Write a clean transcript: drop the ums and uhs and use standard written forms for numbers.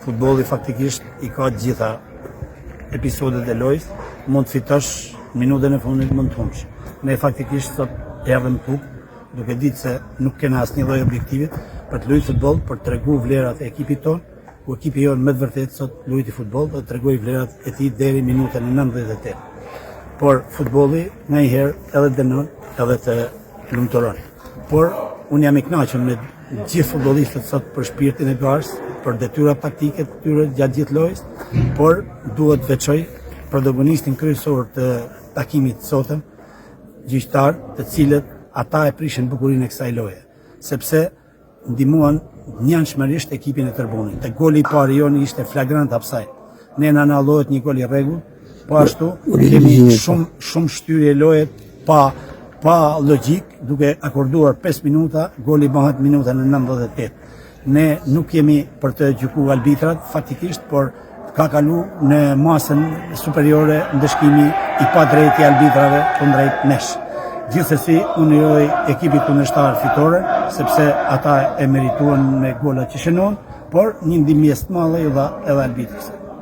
Futbolli faktikisht i ka të gjitha episodet e lojës, mund të fitosh minutën e fundit, mund të humbsh. Ne faktikisht sot erdhëm Pukë, duke ditë se nuk kena asnjë lloj objektivi për të luajtur futboll, për të tregu vlerat e ekipit tonë, ku ekipi jonë me të vërtetë sot luajti futboll dhe tregoi vlerat e tij deri minutën e 98. Por futbolli nganjëherë edhe dënon, edhe të lumturon. Por unë jam i kënaqur me gjithë futbollistët sot për shpirtin e garës, për detyrat taktike të tyre gjatë gjithë lojës, por duhet të veçoj protagonistin kryesor të takimit të sotëm, gjyqtar, të cilët ata e prishën bukurinë e kësaj loje, sepse ndihmuan njëanshmërisht ekipin e Tërbunit. Te goli i parë jonë ishte flagrant offside. Ne na anullohet një gol i rregullt, po ashtu kemi shumë shumë shtyrje loje pa pa logjik, duke akorduar 5 minuta, goli bëhet minutën e 98. Ne nuk jemi për të gjyku arbitrat, faktikisht, por ka kalu në masën superiore ndëshkimi i padrejtë i arbitrave kundrejt nesh. Gjithsesi, unë i uroj ekipit kundërshtar fitore, sepse ata e merituan me golat që shënuan, por një ndihmesë të madhe ju dha edhe arbitrës.